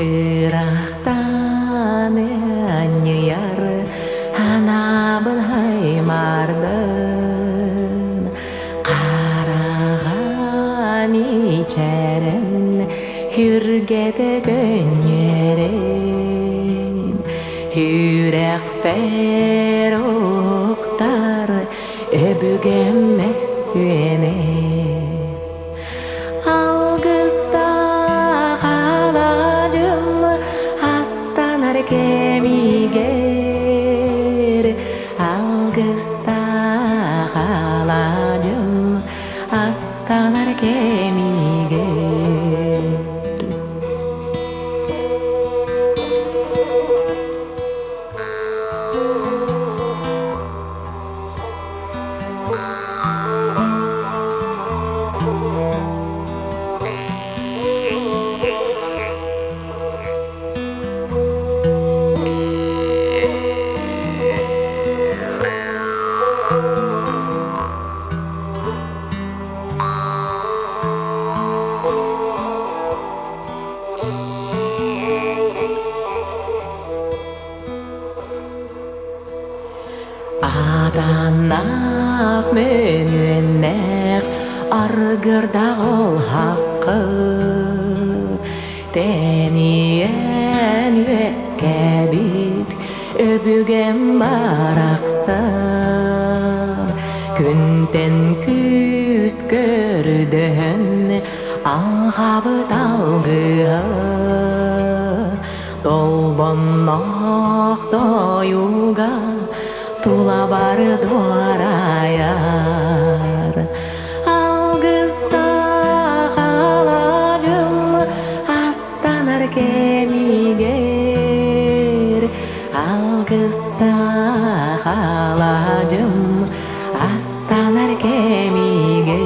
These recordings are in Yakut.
Ыраахтан анньыйар анаабын аймардын, Хараҕа мичээрэн Хүргэтэ көнньүөрэн, Сүрэхпэр уктар өбүгэм мөссүөнэ. Алгыстаах алаадьым астанар кэмигэр, Алгыстаах алаадьым астанар кэмигэр. Атаннаах мөҥүөннээх аргырдаах ол хаххы Тэнийэн үөскээбит өбүгэм барахсан Күнтэн күүс көрдөһөн алҕабыт алгыһа Толбонноох тойуга тула бары дуорайар. Алгыстаах алаадьым астанар кэмигэр, Алгыстаах алаадьым астанар кэмигэр.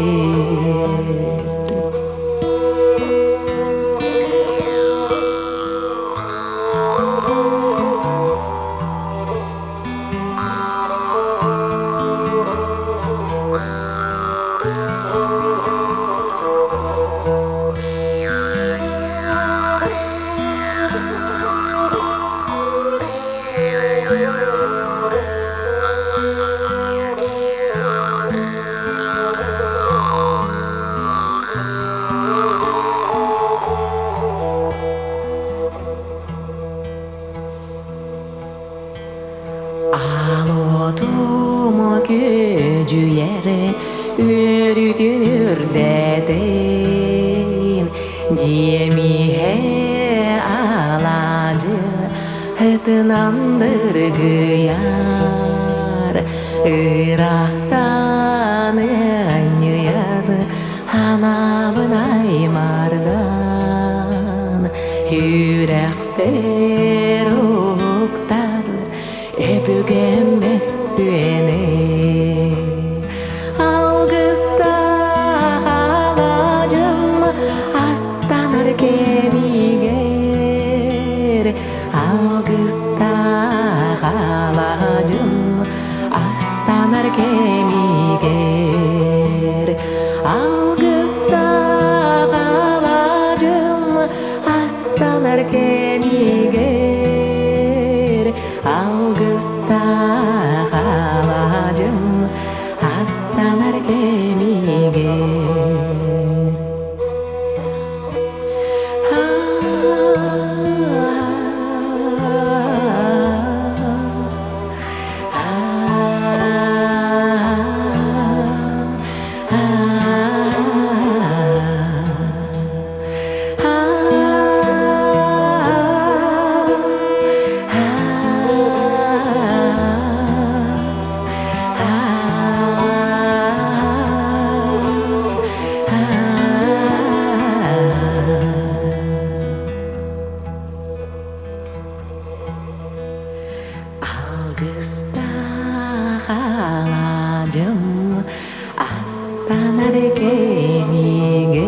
Аал-уотум күөдьүйэр үөрүүтүн үрдэтин, Дьиэм иһэ алаадьы ытынан дыргыйар, Ыраахтан анньыйар анаабын аймардан, Сүрэхпэр уһуктар өбүгэм мөссүөнэ. Алгыстаах алаадьым астанар кэмигэр, Алгыстаах алаадьым астанар кэмигэр. Алгыстаах алаадьым астанар кэмигэр, Алгыстаах алаадьым астанар кэмигэр. Алгыстаах алаадьым астанар кэмигэр.